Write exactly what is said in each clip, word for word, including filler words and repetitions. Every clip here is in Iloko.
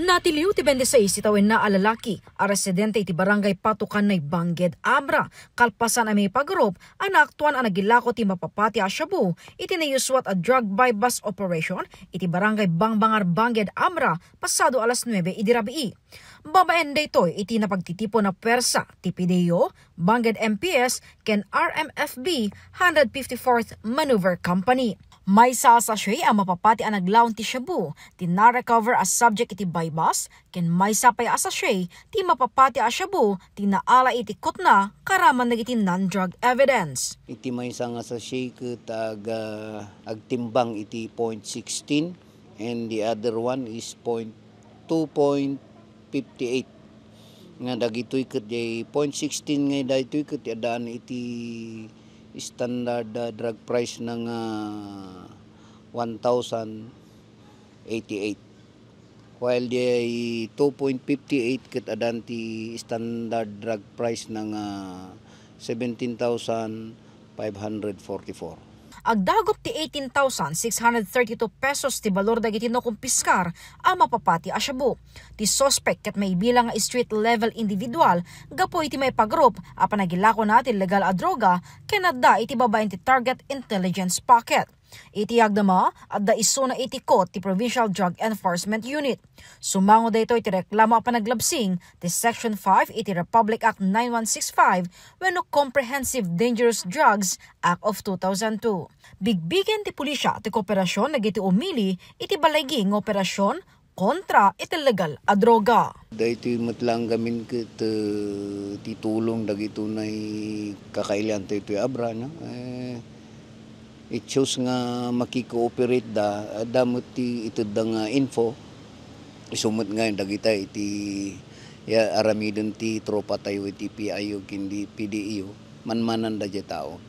Natiliw ti twenty-six ti tawenna a lalaki a residente iti Barangay Patukan, Naibangked, Abra, kalpasan a maipagurup a naaktuan a nagilako ti mapapati a shabu iti nayuswat a drug buy-bust operation iti Barangay Bangbangar, Bangked, Abra, pasado alas nuebe idi rabii. Babaen daytoy iti napagtitipon a puwersa ti P D O, Bangked M P S, ken R M F B hundred fifty-fourth Maneuver Company. Maysa a sachet a mapapati a naglaon ti shabu ti na-recover a subject iti buy-bust, ken maysa pay a sachet ti mapapati a shabu ti naala iti kutna karaman dagiti non-drug evidence. Iti maysa nga sachet ket aga-, agtimbang iti point sixteen, and the other one is point two point fifty-eight. Nga dagitoy ket jay point sixteen nga daytoy ket addaan iti standard, ah, drug price na nga one thousand eighty-eight. While jay two point fifty-eight ket addaan ti standard drug price na nga seventeen thousand five hundred forty-four. Agdagup ti eighteen thousand six hundred thirty-two pesos ti balor dagiti nakumpiskar a mapapati a shabu. Ti suspek ket maibilang nga street level individual gapu iti maipagurup a panagilakona ti legal a droga ken adda iti babaen ti target intelligence packet. Iti agdama, adda isuna iti kot ti Provincial Drug Enforcement Unit. Sumango daytoy ti reklamo a panaglabsing ti Section five iti Republic Act nine one six five wenno Comprehensive Dangerous Drugs Act of two thousand two. Bigbigen ti pulisya ti kooperasyon dagiti umili iti baligi nga operasyon kontra iti legal a droga. Daytoy met lang gamin ket, eh, ti tulong dagitoy nga kakailiantayo iti Abra, no? Eh, it shows nga makikooperate da, adda met ti itedda nga info. Isu met nga dagita iti, ya, aramiden ti tropatayo iti P I O ken di P D E O, manmananda diay tao.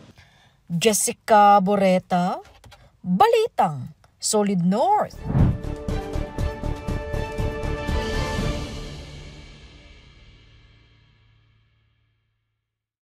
Jessica Boreta, Balitang Solid North.